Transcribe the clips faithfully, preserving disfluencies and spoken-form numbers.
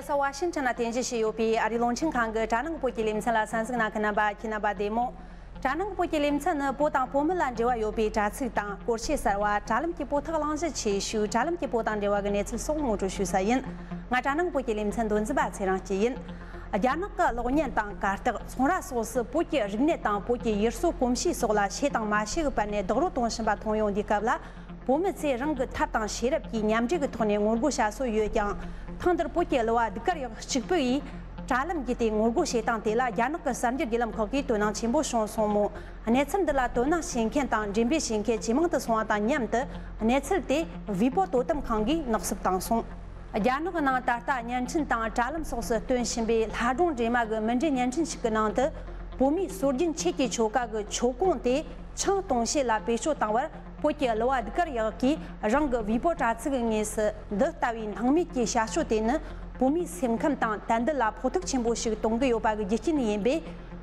ས་ཝ་ཤིང་ཊོན་ལ་རྟེན་གཞི་བྱས་ཡོད་པའི་ཨ་རིའི་རླུང་འཕྲིན་ཁང་གི་དྲ་ནང་བོད་ཀྱི་ལེ་ཚན་ལ་གསན་གཟིགས་གནང་མཁན་རྣམ་པ་ཁྱེད་རྣམ་པ་བདེ་མོ། དྲ་ནང་བོད་ཀྱི་ལེ་ཚན་ནི་བོད་དང་བོད་མི་ལ་འབྲེལ་བ་ཡོད་པའི་དྲ་ཚིགས་དང་སྐོར་ཆས་གསར་བ། དྲ་ལམ་གྱི་བོད་ཐོག་གླེང་གཞི་ཆེ་ཤོས། དྲ་ལམ་གྱི་བོད་དང་འབྲེལ་བ་གི་གནས་ཚུལ་སོགས་ངོ་སྤྲོད་ཞུ་ས་ཡིན། ང་དྲ་ནང་བོད་ཀྱི་ལེ་ཚན་མདོ་འཛིན་པ་ཚེ་རིང་སྐྱིད་ཡིན། རྒྱ་ནག་གི་གློག་བརྙན་དང་གར་སྟེགས། ཚོང་ར་སོགས་སུ་བོད་ཀྱི་རིག་གནས་དང་བོད་ཀྱི་ཡུལ་སྲོལ་གོམས་གཤིས་སོགས་ལ་ཤེས་དང་མ་ཤེས་ཀྱི་བར་ནས་རྡོག་རོལ་གཏོང་བཞིན་པ་མཐོང་ཡོང་དུས་སྐབས་ལ། བོད་མི་ཚོས་རང་གི་ཐབས་དང་ཤེས་རབ་ཀྱིས་མཉམ་འབྲེལ་གྱི་ཐོག་ནས་ངོ་རྒོལ་བྱ་སྲོལ་ཡོད་ཀྱང་། ཐེངས་འདིར་བོད་ཀྱི་གླུ་བ་ཟླུམ་དཀར་ཡག་གཅིག་པུ་ཡིས་དྲ་ལམ་བརྒྱུད་དེ་ངོ་རྒོལ་བྱེད་སྟངས་དེ་ལ་རྒྱ་ནག་གི་གསར་འགྱུར་བརྒྱུད་ལམ་ཁག་གིས་དོ་སྣང་ཆེན་པོ་བྱུང་སོང་མོད། གནས་ཚུལ་འདི་ལ་དོ་སྣང་བྱེད་མཁན་དང་འགྲེམས་སྤེལ་བྱེད་མཁན་ཇེ་མང་དུ་སོང་བ་དང་མཉམ་དུ། གནས་ཚུལ་དེ་ཝི་པོ་དོ་དམ་ཁང་གིས་ནག་བསུབ་བཏང་སོང་། རྒྱ་ནག་གི་ནང་ད་ལྟ་བརྙན་འཕྲིན་དང་དྲ་ལམ་སོགས་སུ་སྟོན་བཞིན་པའི་ལྷ་སྒྲུང་འདྲེས་མ་གི་མུ་འབྲེལ་བརྙན་འཕྲིན་ཞིག་གི་ནང་དུ། བོད་མིའི་སྲོལ་རྒྱུན་ཆོས་ཀྱི་ཆོ་ག་གི་མཆོད་ཀོང་དེ་ཆང་གཏོང་བྱེད་ལ་བེད་སྤྱོད་བཏང་བར། བོད་ཀྱི་གླུ་བ་ཟླུམ་དཀར་ཡག་གིས་རང་གི་ཝི་པོ་དྲ་ཚིགས་ཀྱི་ངོས་སུ། འདི་ལྟ་བུའི་སྣང་མེད་ཀྱི་བྱ་སྤྱོད་དེ་ནི་བོད་མིའི་སེམས་ཁམས་དང་དད་འདུན་ལ་ཕོག་ཐུག་ཆེན་པོ་ཞིག་གཏོང་གི་ཡོད་པ་གི་རྒྱུ་རྐྱེན་ཡིན་པས།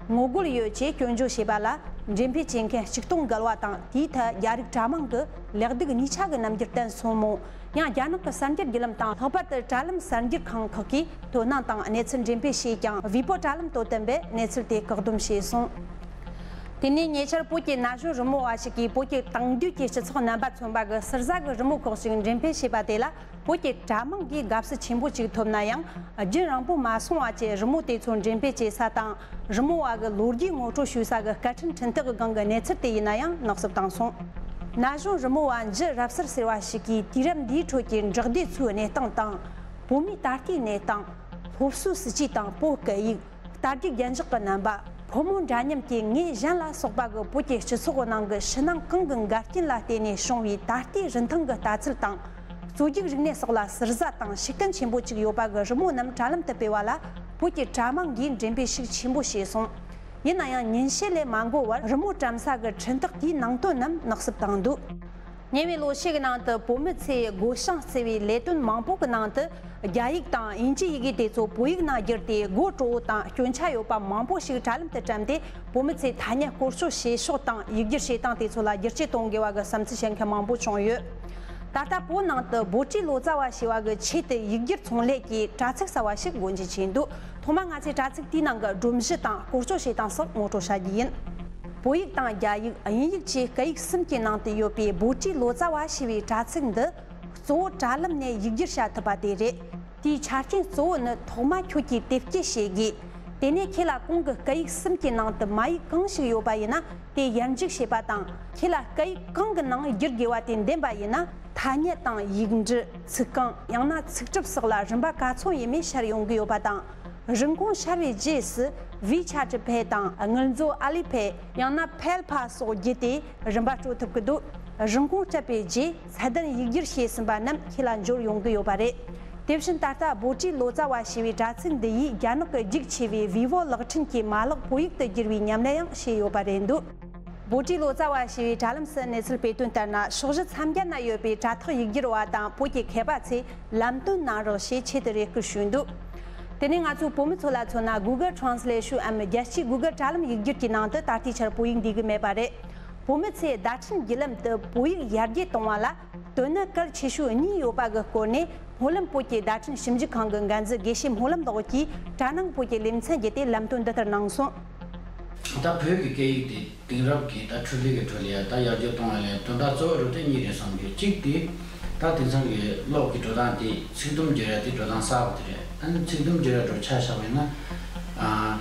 ངོ་རྒོལ་ཡོད་ཅེས་སྐྱོན་བརྗོད་བྱས་པ་ལ། འགྲེམས་སྤེལ་བྱེད་མཁན་གཅིག་སྟོང་བརྒལ་བ་དང་། དེའི་ཐད་རྒྱ་རིགས་གྲྭ་མང་གི་ལེགས་སྡུག་གཉིས་ཆ་གི་རྣམ་འགྱུར་བསྟན་སོང་མོད། ཡང་རྒྱ་ནག་གི་གསར་འགྱུར་བརྒྱུད་ལམ་དང་། ལྷག་པར་དུ་དྲ་ལམ་གསར་འགྱུར་ཁང་ཁག་གིས་དོ་སྣང་དང་གནས་ཚུལ་འགྲེམས་སྤེལ་བྱས་ཀྱང་། ཝི་པོ་དྲ་ལམ་དོ་དམ་པས་གནས་ཚུལ་དེ་བཀག་སྡོམ་བྱས་སོང་། དེ་ནས་ཉེ་ཆར་བོད་ཀྱི་ན་གཞོན་རི་མོ་བ་ཞིག་གིས་བོད་ཀྱི་དེང་དུས་ཀྱི་སྤྱི་ཚོགས་རྣམ་པ་མཚོན་པ་གི་ཟུར་ཟ་གི་རི་མོ་ཁག་ཅིག་འགྲེམས་སྤེལ་བྱས་པ་དེ་ལ། བོད་ཀྱི་དྲ་དམངས་ཀྱིས་དགའ་བསུ་ཆེན་པོ་ཅིག་ཐོབ་ན་ཡང་། རྒྱུན་རིང་པོ་མ་སོང་བ་བཅས་རི་མོ་དེ་ཚོ་འགྲེམས་སྤེལ་བྱེད་ས་དང་། རི་མོ་བ་གི་ལོ་རྒྱུས་ངོ་སྤྲོད་ཞུ་ས་གི་སྐད་འཕྲིན་འཕྲིན་སྟེགས་ཀྱི་སྒང་གི་གནས་ཚུལ་དེ་ཡིན་ན་ཡང་ནག་བསུབ་བཏང་སོང་། ན་གཞོན་རི་མོ་བ་འཇུ་རབ་གསལ་ཟེར་བ་ཞིག་གིས་དུས་རབས་འདིའི་ཁྲོད་ཀྱི་འབྲོག་སྡེ་ཚོའི་གནས་སྟངས་དང་། བོད་མིའི་ད་ལྟའི་གནས་སྟངས། སློབ་གསོའི་སྲིད་ཇུས་དང་བོད་སྐད་ཡིག། རྟ་རྒྱུག་རྒྱན་ཞོག་གི་རྣམ་པ། ཕོ་མོ་འདྲ་མཉམ་གྱི་ངོས་གཞན་ལ་སོགས་པ་གི་བོད་ཀྱི་སྤྱི་ཚོགས་ནང་གི་ཕྱི་ནང་གང་གི་འགལ་རྐྱེན་ལ་བརྟེན་ནས་བྱུང་བའི་ད་ལྟའི་རིན་ཐང་གི་ལྟ་ཚུལ་དང་། རྩོད་རྒྱུགས་རིག་གནས་སོགས་ལ་ཟུར་ཟ་དང་ཤུགས་རྐྱེན་ཆེན་པོ་ཅིག་ཡོད་པ་གི་རི་མོ་རྣམས་དྲ་ལམ་དུ་སྤེལ་བ་ལ། བོད་ཀྱི་དྲ་དམངས་ཀྱིས་འགྲེམས་སྤེལ་ཤུགས་ཆེན་པོ་བྱས་སོང་། ཡིན་ན་ཡང་ཉིན་ཤས་ལས་མ་འགོར་བར་རི་མོ་བཀྲམ་ས་གི་འཕྲིན་སྟེགས་དེའི་ནང་དོན་རྣམས་ནག་བསུབ་བཏང་འདུག་ཉེ་བའི་ལོ་ཤས་ཀྱི་ནང་དུ་བོད་མི་ཚོས་སྒོ་བྱང་བརྩེ་བའི་ལས་དོན་མང་པོ་གི་ནང་དུ། རྒྱ་ཡིག་དང་དབྱིན་ཇིའི་ཡི་གེ་དེ་ཚོ་བོད་ཡིག་ནང་བསྒྱུར་ཏེ། དགོད་བྲོ་བོ་དང་སྐྱོན་ཆ་ཡོད་པ་མང་པོ་ཞིག་དྲ་ལམ་དུ་བཀྲམ་སྟེ། བོད་མི་ཚོས་ཐ་སྙད་བཀོལ་སྤྱོད་བྱེད་ཕྱོགས་དང་ཡིག་སྒྱུར་བྱེད་སྟངས་དེ་ཚོ་ལ་བསྒྱུར་བཅོས་གཏོང་དགོས་པ་གི་བསམ་ཚུལ་བཤད་མཁན་མང་པོ་བྱུང་ཡོད། ད་ལྟ་བོད་ནང་དུ་བོད་བྲིས་ལོ་ཙཱ་བ་ཞེས་པ་གི་ཆེད་དུ་ཡིག་སྒྱུར་ཚོང་ལས་ཀྱི་དྲ་ཚིགས་གསར་བ་ཞིག་སྒོ་འབྱེད་བྱས་འདུག་ཐོག་མར་ང་ཚོས་དྲ་ཚིགས་དེའི་ནང་གི་སྒྲོམ་གཞི་དང་བཀོལ་སྤྱོད་བྱེད་སྟངས་སོགས་ངོ་སྤྲོད་བྱ་རྒྱུ་ཡིན། བོད་ཡིག་དང་རྒྱ་ཡིག་དབྱིན་ཡིག་བཅས་སྐད་ཡིག་གསུམ་གྱི་ནང་དུ་ཡོད་པའི་བོད་བྲིས་ལོ་ཙཱ་བ་ཞེས་པའི་དྲ་ཚིགས་འདི་གཙོ་བོ་དྲ་ལམ་ནས་ཡིག་སྒྱུར་བྱ་ཐུབ་པ་དེ་རེད། དེའི་ཆ་རྐྱེན་གཙོ་བོ་ནི་ཐོག་མར་ཁྱོད་ཀྱིས་དེབ་སྐྱེལ་བྱེད་དགོས། དེ་ནས་ཁྱེད་ལ་གོང་གི་སྐད་ཡིག་གསུམ་གྱི་ནང་དུ་མ་ཡིག་གང་ཞིག་ཡོད་པ་ཡིན་ན་དེ་ཡར་འཇུག་བྱེད་པ་དང་། ཁྱེད་ལ་སྐད་ཡིག་གང་གི་ནང་བསྒྱུར་དགོས་པ་དེ་འདེམས་པ་ཡིན་ན། ཐ་སྙད་དང་ཡིག་འབྲུ། ཚིག་རྐང་། ཡང་ན་ཚིག་གྲུབ་སོགས་ལ་རིམ་པ་ག་ཚོད་ཡིན་མིན་ཤར་ཡོང་གི་ཡོད་པ་དང་། རིན་གོང་ཤར་བའི་རྗེས་སུ་ཝི་ཆ་ཊི་པེ་དང་དངུལ་མཛོད་ཨ་ལི་པེ། ཡང་ན་ཕལ་ཕ་སོགས་བརྒྱུད་དེ་རིན་པ་སྤྲོད་ཐུབ་ཀྱི་འདུག་རིན་གོང་སྤྲད་པའི་རྗེས་ཚད་ལྡན་ཡིག་སྒྱུར་བྱས་ཟིན་པ་རྣམས་ཁྱེད་ལ་འབྱོར་ཡོང་གི་ཡོད་པ་རེད། དེ་བཞིན་ད་ལྟ་བོད་བྲིས་ལོ་ཙཱ་བ་ཞེས་པའི་དྲ་ཚིགས་འདི་ཡིས་རྒྱ་ནག་གི་རྒྱུགས་ཆེ་བའི་ཝི་ཝོ་གློག་འཕྲིན་གྱི་མ་ལག་བོད་ཡིག་ཏུ་བསྒྱུར་བའི་ཉམས་ལེན་ཡང་བྱས་ཡོད་པ་རེད་འདུག་བོད་བྲིས་ལོ་ཙཱ་བ་ཞེས་པའི་དྲ་ལམ་སུ་གནས་ཚུལ་སྤེལ་དོན་ལྟར་ན། ཕྱོགས་བཞི་མཚམས་བརྒྱད་ན་ཡོད་པའི་དྲ་ཐག་ཡིག་སྒྱུར་བ་དང་བོད་ཀྱི་མཁས་པ་ཚོས་ལམ་སྟོན་གནང་རོགས་ཞེས་ཆེད་དུ་རེ་སྐུལ་ཞུས་འདུག་དེ་ནས་ང་ཚོའི་བོད་མི་ཚོ་ལ་མཚོན་ན། Google Translate ཤོག་འམ་རྒྱལ་སྤྱིའི་Google་དྲ་ལམ་ཡིག་སྒྱུར་གྱི་ནང་དུ་ད་ལྟའི་ཆར་བོད་ཡིག་འདུས་ཀྱི་མེད་པ་རེད། བོད་མི་ཚོས་བརྡ་འཕྲིན་བརྒྱུད་ལམ་དུ་བོད་ཡིག་ཡར་རྒྱས་གཏོང་བ་ལ་དོན་གནད་གལ་ཆེ་ཤོས་གཉིས་ཡོད་པ་གི་སྐོར་ནས། སྨོན་ལམ་བོད་ཀྱི་བརྡ་འཕྲིན་ཞིབ་འཇུག་ཁང་གི་འགན་འཛིན་དགེ་བཤེས་སྨོན་ལམ་ལགས་ཀྱིས་དྲ་ནང་བོད་ཀྱི་ལེ་ཚན་བརྒྱུད་དེ་ལམ་སྟོན་འདི་ལྟར་གནང་སོང་། ད་བོད་ཀྱི་སྐད་ཡིག་དེ་དེང་རབས་ཀྱི་ད་འཕྲུལ་རིག་གི་ཁྲོད་ལ་ཡ་ད་ཡར་རྒྱས་གཏོང་བ་ལ་དོན་དག་གཙོ་བོ་རུ་དེ་གཉིས་རེད་བསམ་གྱི། གཅིག་དེ་ད་དེང་སང་གི་གློག་གི་འགྲོ་སྟངས་དེ་ཚིག་དུམ་བསྒྱུར་ཡ་དེ་འགྲོ་སྟངས་གསར་པ་དེ་རེད། ཨ་ནི་ཚིག་དུམ་བསྒྱུར་ཡ་འགྲོ་ཆ་བཞག་པ་ཡིན་ན། ཨ།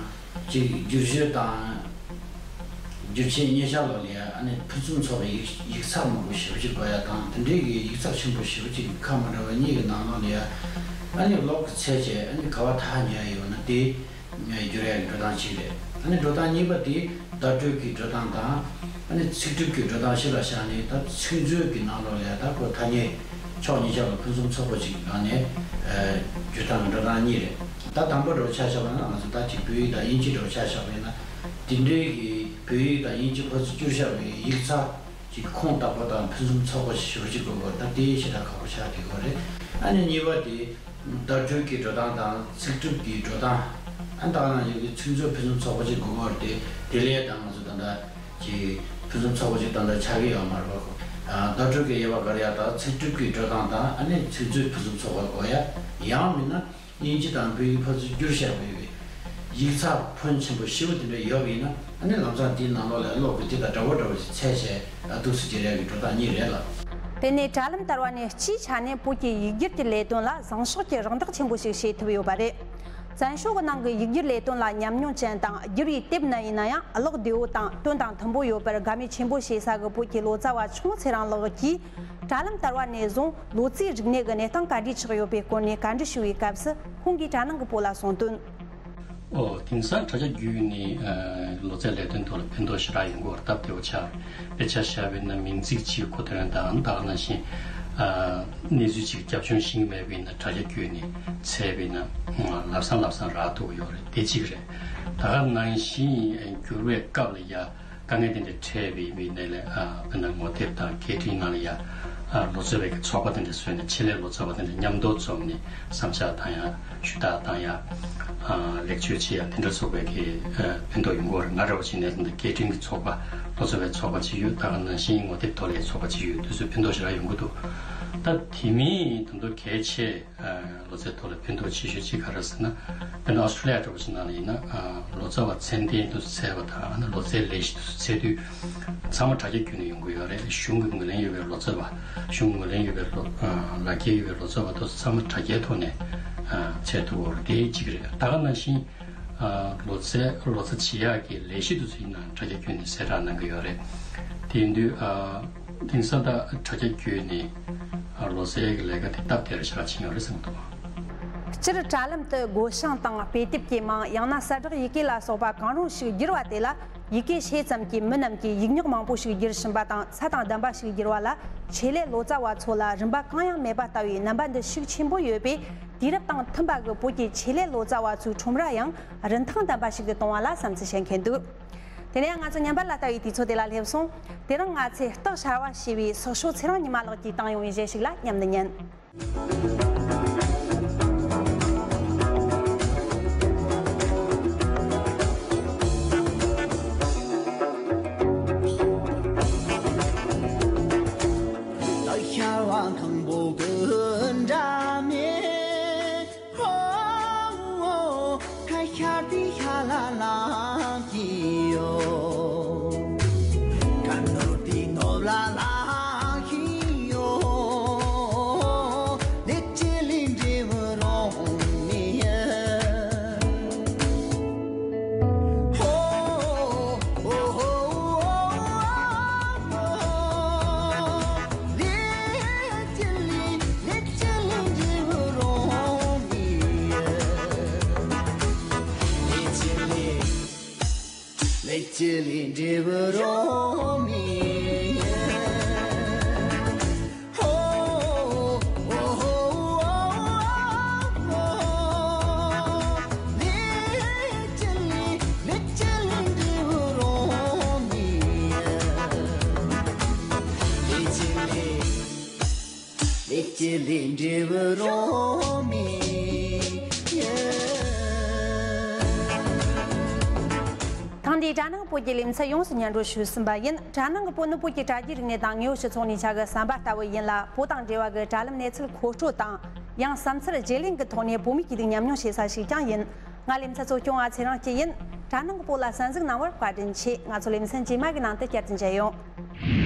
གཅིག་བསྒྱུར་བཅོས་དང་། བསྒྱུར་བཅོས་གཉེར་བྱ་ལོ་ལ་ཡ་ཨ་ནི་ཕུན་སུམ་ཚོགས་པའི་ཡིག་ཡིག་ཚགས་མང་པོ་ཞེ་པོ་ཅིག་དགོས་ཡ་དང་། དེ་འདྲའི་གི་ཡིག་ཚགས་ཆེན་པོ་ཞེ་པོ་ཅིག་ཁག་མི་འདྲ་བ་གཉིས་ཀྱི་ནང་ལོགས་ལ་ཡ་ཨ་ནི་གློག་གི་ཚད་བཅས་ཨ་ནི་ག་བ་ཐག་ཉེ་ཡ་ཡོད་ན་དེ་བསྒྱུར་ཡ་གི་འགྲོ་སྟངས་གཅིག་རེད། ཨ་ནི་འགྲོ་སྟངས་གཉིས་པ་དེ་བརྡ་སྤྲོད་ཀྱི་འགྲོ་སྟངས་དང་། ཨ་ནི་ཚིག་གྲུབ་ཀྱི་འགྲོ་སྟངས་གཞི་ལ་བཞག་ནས་ད་ཚིག་མཛོད་ཀྱི་ནང་ལོགས་ལ་ཡ་ད་ཁོ་ཐ་སྙད་ཕྱོགས་གཉིས་ཆ་ལ་ཕུན་སུམ་ཚོགས་པོ་ཅིག་སྒང་ནས་བསྒྱུར་སྟངས་ཀྱི་འགྲོ་སྟངས་གཉིས་རེད། ད་དང་པོ་འདྲ་བོ་ཆ་བཞག་པ་ན་ང་ཚོ་ད་ཅིག་བོད་ཡིག་དང་དབྱིན་ཇི་འདྲ་བོ་ཆ་བཞག་པ་ཡིན་ན། དེ་འདྲའི་གི་བོད་ཡིག་དང་དབྱིན་ཇི་ཁོ་ཚོ་བསྒྱུར་བཞག་པའི་ཡིག་ཚགས་ཀྱི་ཁུངས་དག་པོ་དང་ཕུན་སུམ་ཚོགས་པོ་ཞེ་པོ་ཅིག་དགོས་པ་རེད། ད་དེ་ཞེ་དྲག་ཁག་པོ་ཆགས་ཀྱི་ཡོད་རེད། ཨ་ནི་གཉིས་པ་དེ་བརྡ་སྤྲོད་ཀྱི་འགྲོ་སྟངས་དང་ཚིག་གྲུབ་ཀྱི་འགྲོ་སྟངས། ཨ་ད་ག་ནང་བཞིན་གྱི་ཚིག་མཛོད་ཕུན་སུམ་ཚོགས་པོ་ཅིག་དགོས་ཀྱི་ཡོད་རེད་དེ། དེ་ལས་ད་ང་ཚོ་ད་ལྟ་ཅིག་ཕུན་སུམ་ཚོགས་པོ་ཅིག་ད་ལྟ་ཆགས་ཀྱི་ཡོད་མ་རེད་པ། ཨ་བརྡ་སྤྲོད་ཀྱི་དབྱེ་བ་ག་རེ་ཡ་ད་ཚིག་གྲུབ་ཀྱི་འགྲོ་སྟངས་དང་ཨ་ནི་ཚིག་མཛོད་ཕུན་སུམ་ཚོགས་པ་དགོས་ཡ། ཡང་མིན་ན། དབྱིན་ཇི་དང་བོད་ཡིག་ཕར་ཚུར་བསྒྱུར་བཞག་པའི་ཡིག་ཚགས་ཕོན་ཆེན་པོ་ཞེ་པོ་དེ་འདྲ་ཡོད་པ་ཡིན་ན། ཨ་ནི་ལམ་སང་དེའི་ནང་ལོགས་ལ་ཀློག་གི་དེ་དང་འདྲ་བོ་འདྲ་བོ་ཞིག་འཚོལ་བྱས། ཨ། འདུག་སེ་སྦྱར་ཡག་གི་འགྲོ་སྟངས་གཉིས་རེད་ལ། དེ་ནས་དྲ་ལམ་དར་བ་ནས་སྤྱིའི་ཆ་ནས་བོད་ཀྱི་ཡིག་སྒྱུར་གྱི་ལས་དོན་ལ་བཟང་ཕྱོགས་ཀྱི་རམ་འདེགས་ཆེན་པོ་ཞིག་བྱེད་ཐུབ་ཡོད་པ་རེད། བཙན་བྱོལ་གྱི་ནང་གི་ཡིག་སྒྱུར་ལས་དོན་ལ་ཉམས་མྱོང་ཅན་དང་། བསྒྱུར་བའི་དེབ་ནི་ཡིན་ན་ཡང་ཀློག་བདེ་བོ་དང་དོན་དང་མཐུན་པོ་ཡོད་པར་དགའ་མོས་ཆེན་པོ་བྱེད་ས་གི་བོད་ཀྱི་ལོ་ཙཱ་བ་ཆུང་ཚེ་རིང་ལགས་ཀྱིས། དྲ་ལམ་དར་བ་ནས་བཟུང་ལོ་ཙཱའི་རིག་གནས་ཀྱི་གནས་སྟངས་ག་འདྲས་ཆགས་ཡོད་པའི་སྐོར་ནས་བཀའ་འདྲི་ཞུ་བའི་སྐབས་སུ། ཁོང་གིས་དྲ་ནང་གི་བོད་ལ་གསུངས་དོན། ཨོ། དེང་སང་དྲ་རྒྱ་བརྒྱུད་ནས། ཨ། ལོ་ཙཱའི་ལས་དོན་ཐོག་ལ་ཕན་ཐོགས་ཞེ་དྲག་ཡོང་གི་ཡོད་རེད། སྟབས་བདེ་བོ་ཆགས་རེད། དཔེ་ཆ་བཞག་པ་ཡིན་ན་མིང་ཚིག་གཅིག་གོ་དོན་དང་། ད་ག་ནང་བཞིན། ཨ། གནས་ཚུལ་གཅིག་རྒྱབ་ལྗོངས་ཤེས་ཀྱི་མེད་པ་ཡིན་ན་དྲ་རྒྱ་བརྒྱུད་ནས་འཚོལ་བ་ཡིན་ན་ལམ་སང་ལམ་སང་རག་ཐུབ་ཀྱི་ཡོད་རེད། དེ་གཅིག་རེད། ད་ག་ནང་བཞིན་བསྒྱུར་བའི་སྐབས་ལ་ཡ། དཀའ་ངལ་དེ་འདྲ་འཕྲད་པའི་ནང་ལ། ཨ། དཔེར་ན་ངོ་དེབ་དང་སྐད་འཕྲིན་ནང་ལ་ཡ། ཨ། ལོ་ཙཱ་བའི་གི་ཚོགས་པ་དེ་འདྲ་བཟོས་ནས། ཆེད་ལས་ལོ་ཙཱ་བ་དེ་འདྲ་མཉམ་དུ་འཛོམས་ནས་བསམ་འཆར་བཏང་ཡ། ཞུ་དག་བཏང་ཡ། ཨ། ལེགས་བཅོས་བྱེད་ཡ། དེ་འདྲ་ཚོགས་པའི་གི། ཨ། ཕན་ཐོགས་ཡོང་གི་ཡོད་རེད། ང་རེད་པ་བྱས་ནས་ད་སྐད་འཕྲིན་གྱི་ཚོགས་པ། ལོ་ཙཱ་བའི་ཚོགས་པ་གཅིག་ཡོད། ད་ག་ནང་བཞིན་ངོ་དེབ་ཐོག་ལ་ཡ་ཚོགས་པ་གཅིག་ཡོད། དེ་ཚོས་ཕན་ཐོགས་ཞེ་དྲག་ཡོང་གི་འདུག་ད་དེ་མིན་ད་དུང་གལ་ཆེ། ཨ། ལོ་ཙཱའི་ཐོག་ལ་ཕན་ཐོགས་ཆེ་ཤོས་གཅིག་ག་རེ་ཟེར་ན། དཔེར་ན་ཨོ་སི་ཀྲོ་ལི་ཡ་འདྲ་པོ་ཞིག་ནང་ལ་ཡིན་ན། ཨ། ལོ་ཙཱ་བ་ཚད་ལྡན་དུ་འཚོལ་བ་དང་། ཨ་ནི་ལོ་ཙཱའི་ལས་གཞི་དུ་འཚོལ་དུས་ཚང་མ་དྲ་རྒྱ་བརྒྱུད་ནས་ཡོང་གི་ཡོད་རེད། གཞུང་གི་ངོས་ལེན་ཡོད་པའི་ལོ་ཙཱ་བ། གཞུང་ངོས་ལེན་ཡོད་པའི་ལོ། ཨ། ལག་འཁྱེར་ཡོད་པའི་ལོ་ཙཱ་བ་དེ་ཚོ་ཚང་མ་དྲ་རྒྱའི་ཐོག་ནས། ཨ། འཚོལ་ཐུབ་ཀྱི་ཡོད་རེད། དེ་གཅིག་རེད། ད་ག་ནང་བཞིན། ཨ། ལོ་ཙཱ། ལོ་ཙཱ་བྱེད་ཡག་གི་ལས་གཞི་དེ་ཚོ་ཡིན་ནའང་དྲ་རྒྱ་བརྒྱུད་ནས་གསལ་བསྒྲགས་གནང་གི་ཡོད་རེད། དེ་ཡིན་དུས། ཨ། དེང་སང་ད་དྲ་རྒྱ་བརྒྱུད་ནས། ཨ། ལོ་ཙཱའི་གི་ལས་ཀ་དེ་སྟབས་བདེ་རུ་ཞེ་དྲག་ཕྱིན་ཡོད་རེད་བསམ་གྱི་འདུག་སྤྱིར་དྲ་ལམ་དུ་བགོ་བཤའ་དང་དཔེ་དེབ་ཀྱི་མིང་། ཡང་ན་གསལ་བསྒྲགས་ཡི་གེ་ལ་སོགས་པ་གང་རུང་ཞིག་བསྒྱུར་བ་དེ་ལ། ཡི་གེ་ཤེས་ཙམ་གྱི་མི་རྣམས་ཀྱིས་ཡིག་རྙོག་མང་པོ་ཞིག་བསྒྱུར་བཞིན་པ་དང་། ཚད་དང་ལྡན་པ་ཞིག་བསྒྱུར་བ་ལ་ཆེད་ལས་ལོ་ཙཱ་བ་ཚོ་ལ་རིན་པ་གང་ཡང་མེད་པ་ལྟ་བུའི་རྣམ་པ་འདི་ཤུགས་ཆེན་པོ་ཡོད་པས། དུས་རབས་དང་མཐུན་པ་གི་བོད་ཀྱི་ཆེད་ལས་ལོ་ཙཱ་བ་ཚོའི་ཁྲོམ་ར་ཡང་རིན་ཐང་ལྡན་པ་ཞིག་ཏུ་གཏོང་བ་ལ་བསམ་ཚུལ་བཤད་མཁན་འདུག་དེ་ནས་ང་ཚོ་ཉམས་པ་ལ་ལྟ་བའི་དུས་ཚོད་དེ་ལ་སླེབས་སོང་། དེ་རིང་ང་ཚོས་རྟགས་ཤར་བ་ཞེས་པའི་སོག་ཤོ་ཚེ་རིང་ཉི་མ་ལགས་ཀྱིས་བཏང་ཡོང་བའི་གཞས་ཤིག་ལ་མཉམ་དུ་ཉན། རྟགས་ཤར་བ་སྔོན་པོ་གི་འདྲ་མེད། ཁ་ཤར་དེ་ཤར་ལ་ལངས་ཀྱི་ཡོད། ཁ་ནོར་དེ་ནོར་ལ་ལངས་ཀྱི་ཡོད། ལས་ཀྱི་ལས་འབྲས་བུ་རང་མི་ཡིན། ཧོ། ལས་ཀྱི་ལས། ལས་ཀྱི་ལས་འབྲས་བུ་རང་མི་ཡིན། ལས་ཀྱི་ལས། ལས་ཀྱི་ལས་འབྲས་བུ་རང་མི་ཡིན། ཧོ། ལས་ཀྱི་ལས། ལས་ཀྱི་ལས་འབྲས་བུ་རང་མི་ཡིན། ལས་ཀྱི་ལས། ལས་ཀྱི་ལས་འབྲས་བུ་རང་མི་ཡིན། ཐེངས་འདིའི་དྲ་ནང་བོད་ཀྱི་ལེ་ཚན་ཡོངས་སུ་སྙན་སྒྲོན་ཞུས་ཟིན་པ་ཡིན། དྲ་ནང་གི་བོད་ནི་བོད་ཀྱི་དྲ་རྒྱའི་རིག་གནས་དང་དངོས་ཡོད་སྤྱི་ཚོགས་གཉིས་ཆ་གི་ཟམ་པ་ལྟ་བུ་ཡིན་ལ། བོད་དང་འབྲེལ་བ་གི་དྲ་ལམ་གནས་ཚུལ་མཁོ་སྤྲོད་དང་། ཡང་བསམ་ཚུལ་བརྗེ་ལེན་གྱི་ཐོག་ནས་བོད་མི་གཅིག་སྡུད་ཉམས་མྱོང་བྱེད་ས་ཞིག་ཀྱང་ཡིན། ང་ལེ་ཚན་གཙོ་སྐྱོང་བ་ཚེ་རིང་སྐྱིད་ཡིན། དྲ་ནང་གི་བོད་ལ་གསན་གཟིགས་གནང་བར་བཀའ་དྲིན་ཆེ། ང་ཚོ་ལེ་ཚན་རྗེས་མ་གི་ནང་དུ་བསྐྱར་དུ་མཇལ་ཡོང་།